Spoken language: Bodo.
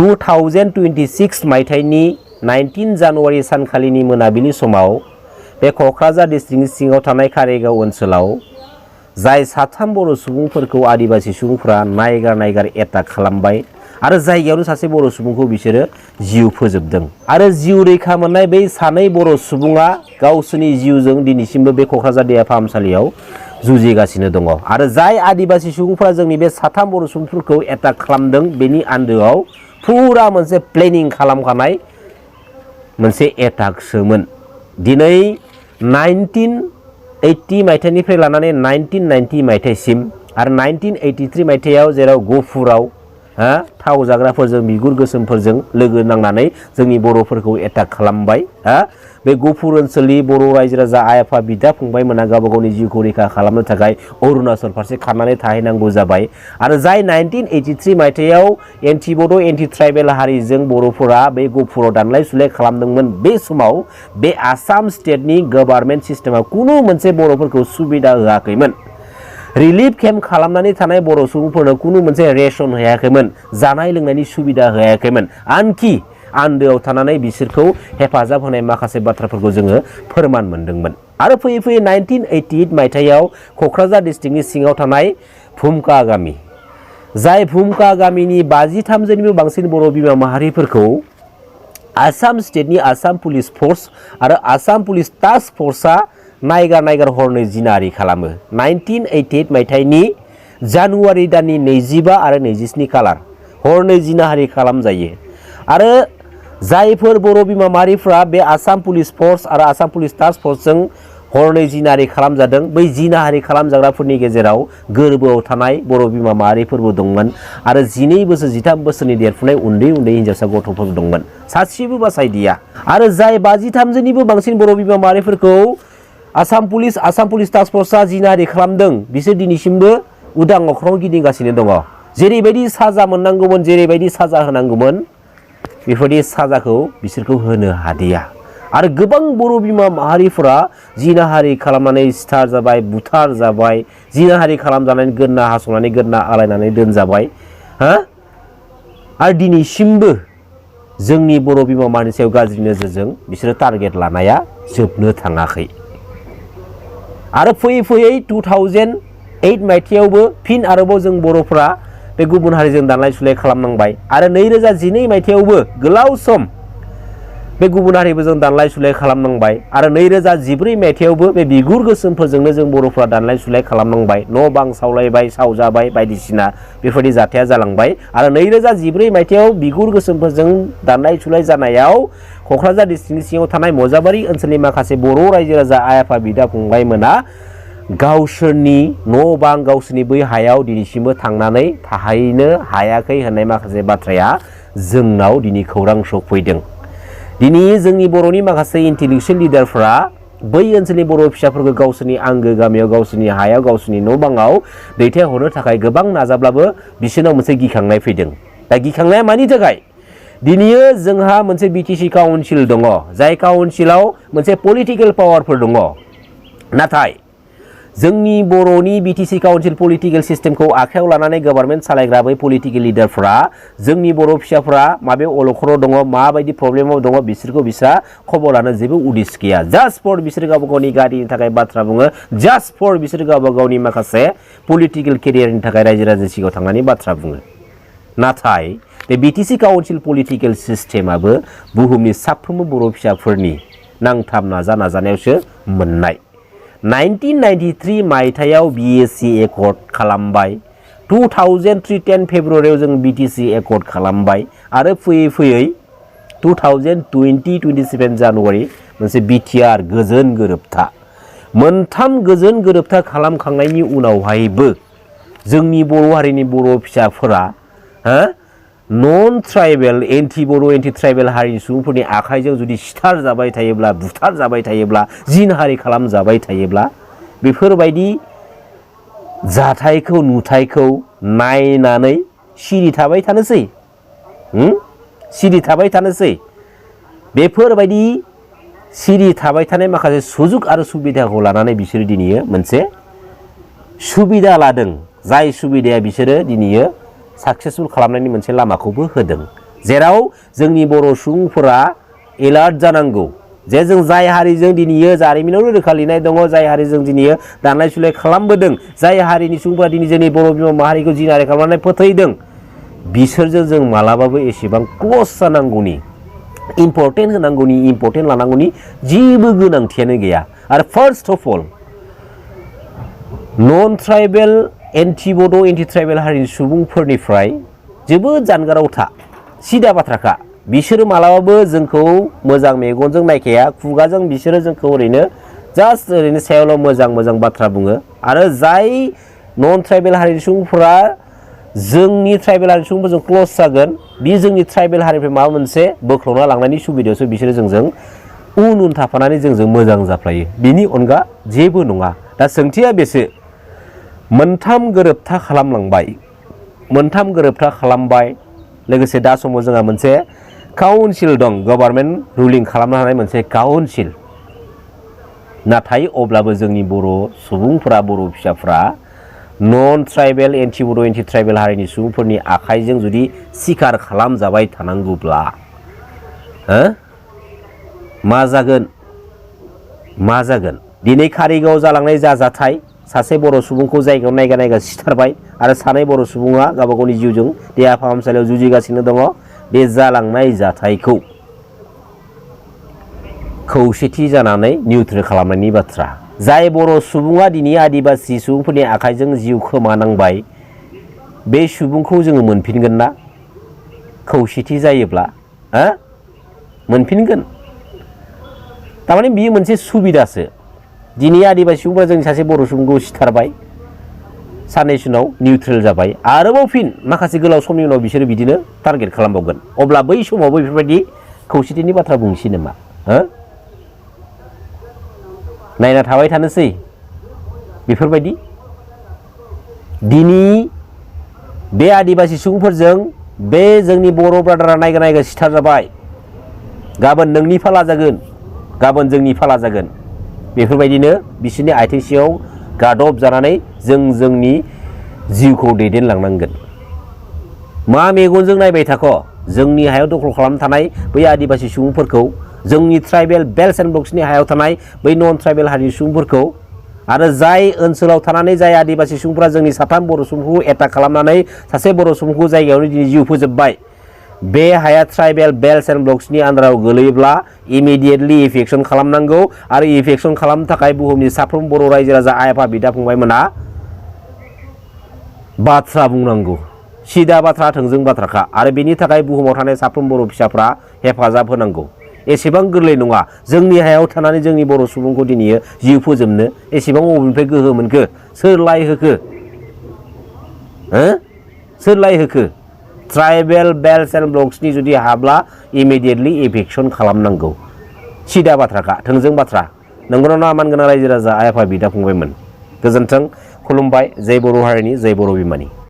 2026 मायथाइनि 19 जानुवारि सानखालिनि मोनाबिलि समाव बे क'क्राझार डिस्ट्रिक्टनि सिङाव थानाय कारिगाव ओनसोलाव जाय साथाम बर' सुबुंफोरखौ आदिबासि सुबुंफोरा नायगार एटाक खालामबाय आरो जायगायावनो सासे बर' सुबुंखौ बिसोरो जिउ फोजोबदों आरो जिउ रैखा मोननाय बै सानै बर' सुबुङा गावसोरनि जिउजों दिनैसिमबो बे क'क्राझार देहा फाहामसालियाव जुजिगासिनो दङ आरो जाय आदिबासि सुबुंफोरा जोंनि बे साथाम बर' सुबुंफोरखौ एटाक खालामदों बेनि आन्दोआव फुरा मोनसे प्लेनिं खालामखानाय मोनसे एटाकसोमोन। दिनै 1980 मायथाइनिफ्राय लानानै 1990 मायथाइसिम आरो 1983 मायथाइयाव जेराव गहपुराव थाव जाग्राफोरजों बिगुर गोसोमफोरजों लोगो नांनानै जोंनि बर'फोरखौ एटाक खालामबाय। बे गहपुर ओनसोलनि बर' रायजो राजा आइ आफा बिदा फंबायमोना गावबा गावनि जिउखौ रैखा खालामनो थाखाय अरुणाचल फारसे खारनानै थाहैनांगौ जाबाय आरो जाय 1983 मायथाइयाव एन्टि बड' एन्टि ट्राइबेल हारिजों बर'फोरा बे गहपुराव दानलाय सुलाय खालामदोंमोन बे समाव बे आसाम स्टेटनि गभार्नमेन्ट सिस्टेमा खुनु मोनसे बर'फोरखौ सुबिदा होआखैमोन। रिलिफ केम्प खालामनानै थानाय बर' सुबुंफोरनो खुनु मोनसे रेशन होयाखैमोन, जानाय लोंनायनि सुबिदा होयाखैमोन, आनखि आन्दोआव थानानै बिसोरखौ हेफाजाब होनाय माखासे बाथ्राफोरखौ जोङो फोरमान मोनदोंमोन। आरो फैयै फैयै 1988 मायथाइयाव क'क्राझार डिस्ट्रिक्टनि सिङाव थानाय भुमका गामि, जाय भुमका गामिनि 53जोनिबो बांसिन बर' बिमा माहारिफोरखौ आसाम स्टेटनि आसाम पुलिस फर्स आरो आसाम पुलिस टास्क फर्सआ नायगार हरनै जिनाहारि खालामो। 1988 मायथाइनि जानुवारि दाननि 25 आरो 27 खालार हरनै जिनाहारि खालामजायो आरो जायफोर बर' बिमा माहारिफ्रा बे आसाम पुलिस फर्स आरो आसाम पुलिस टास्क फर्सजों हरनै जिनाहारि खालामजादों बै जिनाहारि खालामजाग्राफोरनि गेजेराव गोरबोआव थानाय बर' बिमा माहारिफोरबो दंमोन आरो 12 बोसोर 13 बोसोरनि देरफुनाय उन्दै हिनजावसा गथ'फोर दंमोन, सासेबो बासायदिया। आरो जाय 53जोनिबो बांसिन बर' बिमा माहारिफोरखौ आसाम पुलिस टास्क फर्सआ जिनाहारि खालामदों बिसोर दिनैसिमबो उदां अख्राङाव गिदिंगासिनो दङ। जेरैबायदि साजा मोननांगौमोन, जेरैबायदि साजा होनांगौमोन, बेफोरबायदि साजाखौ बिसोरखौ होनो हादिया आरो गोबां बर' बिमा माहारिफोरा जिनाहारि खालामनानै सिथार जाबाय, बुथार जाबाय, जिनाहारि खालामजानानै गोदना हास'नानै गोदना आलायनानै दोनजाबाय। आरो दिनैसिमबो जोंनि बर' बिमा माहारिनि सायाव गाज्रि नोजोरजों बिसोरो टारगेट लानाया जोबनो थाङाखै। आरो फैयै 2008 मायथाइयावबो फिन आरोबाव जों बर'फ्रा बे गुबुन हारिजों दानलाय सुलाय खालामनांबाय आरो 2012 मायथाइयावबो गोलाव सम बे गुबुन हारिफोरजों दानलाय सुलाय खालामनांबाय आरो 2014 मायथाइयावबो बे बिगुर गोसोमफोरजोंनो जों बर'फ्रा दानलाय सुलाय खालामनांबाय, न' बां सावलायबाय, सावजाबाय, बायदिसिना बेफोरबायदि जाथाया जालांबाय आरो 2014 मायथाइयाव बिगुर गोसोमफोरजों दानलाय सुलाय जानायाव क'क्राझार डिस्ट्रिक्टनि सिङाव थानाय मजाबारि ओनसोलनि माखासे बर' रायजो राजा आइ आफा बिदा फंबायमोना गावसोरनि न' बां गावसोरनि बै हायाव दिनैसिमबो थांनानै थाहैनो हायाखै होननाय माखासे बाथ्राया जोंनाव दिनै खौरां सफैदों। दिनै जोंनि बर'नि माखासे इन्टेलेक्सुवेल लिडारफ्रा बै ओनसोलनि बर' फिसाफोरखौ गावसोरनि आंगो गामियाव, गावसोरनि हायाव, गावसोरनि न' बाङाव दैथायहरनो थाखाय गोबां नाजाब्लाबो बिसोरनाव मोनसे गिखांनाय फैदों। दा गिखांनाया मानि थाखाय? दिनैयो जोंहा मोनसे बिटिसि काउन्सिल दङ, जाय काउन्सिलाव मोनसे पलिटिकेल पावारफोर दङ, नाथाय जोंनि बर'नि बिटिसि काउन्सिल पलिटिकेल सिस्टेमखौ आखायाव लानानै गभर्नमेन्ट सालायग्रा बै पलिटिकेल लिडारफ्रा जोंनि बर' फिसाफ्रा माबे अलखराव दङ, माबायदि प्रब्लेमाव दङ बिसोरहा खबर लानो जेबो उदिस गैया। जास्ट फर बिसोर गावबा गावनि गारिनि थाखाय बाथ्रा बुङो, जास्ट फर बिसोर गावबा गावनि माखासे पलिटिकेल केरियारनि थाखाय रायजो राजा सिगाङाव थांनानै बाथ्रा बुङो। नाथाय बे बिटिसि काउन्सिल पलिटिकेल सिस्टेमाबो बुहुमनि साफ्रोमबो बर' फिसाफोरनि नांथाब नाजानायावसो मोननाय। 1993 मायथाइयाव बिएसि एकर्ड खालामबाय, 2003 फेब्रुवारियाव जों बिटिसि एकर्ड खालामबाय आरो फैयै 2027 जानुवारि मोनसे बिटिआर गोजोन गोरोबथा, मोनथाम गोजोन गोरोबथा खालामखांनायनि उनावहायबो जोंनि बर' हारिनि बर' फिसाफोरा नन ट्राइबेल एन्टि बर' एन्टि ट्राइबेल हारिनि सुबुंफोरनि आखाइजों जुदि सिथार जाबाय थायोब्ला, बुथार जाबाय थायोब्ला, जिनाहारि खालामजाबाय थायोब्ला बेफोरबायदि जाथायखौ नुथायखौ नायनानै सिरि थाबाय थानोसै बेफोरबायदि सिरि थाबाय थानाय माखासे सुजुग आरो सुबिदाखौ लानानै बिसोरो दिनैयो मोनसे सुबिदा लादों, जाय सुबिदाया बिसोरो दिनैयो साक्सेसफुल खालामनायनि मोनसे लामाखौबो होदों। जेराव जोंनि बर' सुबुंफोरा एलार्ट जानांगौ जे जों जाय हारिजों दिनैयो जारिमिनाव रोखा लिरनाय दङ, जाय हारिजों दिनैयो दानाय सुलाय खालामबोदों, जाय हारिनि सुबुंफोरा दिनै जोंनि बर' बिमा माहारिखौ जिनाहारि खालामनानै फोथैदों, बिसोरजों जों मालाबाबो एसेबां क्ल'ज जानांगौनि, इम्परटेन्ट होनांगौनि, इम्परटेन्ट लानांगौनि जेबो गोनांथियानो गैया। आरो first of all non tribal anti Bodo' anti tribal हारिनि सुबुंफोरनिफ्राय जोबोद जानगाराव था, सिदा बाथ्राखा। बिसोरो मालाबाबो जोंखौ मोजां मेगनजों नायखाया, खुगाजों बिसोरो जोंखौ ओरैनो जास्ट ओरैनो सायावल' मोजां मोजां बाथ्रा बुङो। आरो जाय नन ट्राइबेल हारिनि सुबुंफोरा जोंनि ट्राइबेल हारिनि सुबुंफोरजों क्ल'ज जागोन, बे जोंनि ट्राइबेल हारिनिफ्राय माबा मोनसे बोख्लावना लांनायनि सुबिदायावसो बिसोरो जोंजों उन थाफानानै जोंजों मोजां जाफ्लायो, बिनि अनगा जेबो नङा। दा सोंथिया बेसो, मोनथाम गोरोबथा खालामलांबाय, मोनथाम गोरोबथा खालामबाय, लोगोसे दा समाव जोंहा मोनसे काउन्सिल दं, गभर्नमेन्ट रुलिं खालामनो हानाय मोनसे काउन्सिल। नाथाय अब्लाबो जोंनि बर' सुबुंफोरा, बर' फिसाफ्रा नन tribal anti Bodo' anti tribal हारिनि सुबुंफोरनि आखाइजों जुदि सिखार खालामजाबाय थानांगौब्ला मा जागोन, मा जागोन? दिनै कारिगाव जालांनाय जा जाथाय, सासे बर' सुबुंखौ जायगायाव नायगा नायगा सिथारबाय आरो सानै बर' सुबुङा गावबा गावनि जिउजों देहा फाहामसालियाव जुजिगासिनो दङ। बे जालांनाय जाथायखौ खौसेथि जानानै निउट्रेल खालामनायनि बाथ्रा। जाय बर' सुबुङा दिनै आदिबासि सुबुंफोरनि आखाइजों जिउ खोमानांबाय, बे सुबुंखौ जोङो मोनफिनगोन ना? खौसेथि जायोब्ला मोनफिनगोन। थारमाने बियो मोनसे सुबिदासो। दिनै आदिबासि सुबुंफोरा जोंनि सासे बर' सुबुंखौ सिथारबाय, साननैसो उनाव निउट्रेल जाबाय, आरोबाव फिन माखासे गोलाव समनि उनाव बिसोरो बिदिनो टारगेट खालामबावगोन। अब्ला बै समावबो बेफोरबायदि खौसेथिनि बाथ्रा बुंसै नामा? नायना थाबाय थानोसै बेफोरबायदि? दिनै बे आदिबासि सुबुंफोरजों बे जोंनि बर' ब्रादारा नायगा नायगा सिथार जाबाय, गाबोन नोंनि फाला जागोन, गाबोन जोंनि फाला जागोन। बेफोरबायदिनो बिसोरनि आथिं सिङाव गादब जानानै जों जोंनि जिउखौ दैदेनलांनांगोन। मा मेगनजों नायबाय थाख'? जोंनि हायाव दखल खालामना थानाय बै आदिबासि सुबुंफोरखौ, जोंनि ट्राइबेल बेल्ट एन्ड ब्लक्सनि हायाव थानाय बै नन ट्राइबेल हारिनि सुबुंफोरखौ, आरो जाय ओनसोलाव थानानै जाय आदिबासि सुबुंफोरा जोंनि साथाम बर' सुबुंखौ एटाक खालामनानै सासे बर' सुबुंखौ जायगायावनो दिनै जिउ फोजोबबाय, बे हाया tribal belt and ब्लक्सनि आन्दाराव गोलैयोब्ला immediately affection खालामनांगौ। आरो इफेक्सन खालामनो थाखाय बुहुमनि साफ्रोम बर' रायजो राजा, आइ आफा, बिदा फंबायमोना बाथ्रा बुंनांगौ। सिदा बाथ्रा, थोंजों बाथ्राखा। आरो बेनि थाखाय बुहुमाव थानाय साफ्रोम बर' फिसाफ्रा हेफाजाब होनांगौ। एसेबां गोरलै नङा जोंनि हायाव थानानै जोंनि बर' सुबुंखौ दिनै जिउ फोजोबनो। एसेबां बबेनिफ्राय गोहो मोनखो? सोर लाय होखो? सोर लाय होखो? ट्राइबेल बेल्ट एन्ड ब्लक्सनि जुदि हाब्ला इमिडियेटलि इफेक्सन खालामनांगौ। सिदा बाथ्राखा, थोंजों बाथ्रा। नंगौना नङा मानगोनां रायजो राजा, आइ आफा, बिदा फंबायमोन? गोजोन्थों, खुलुमबाय। जय बर' हारिनि, जय बर' बिमानि।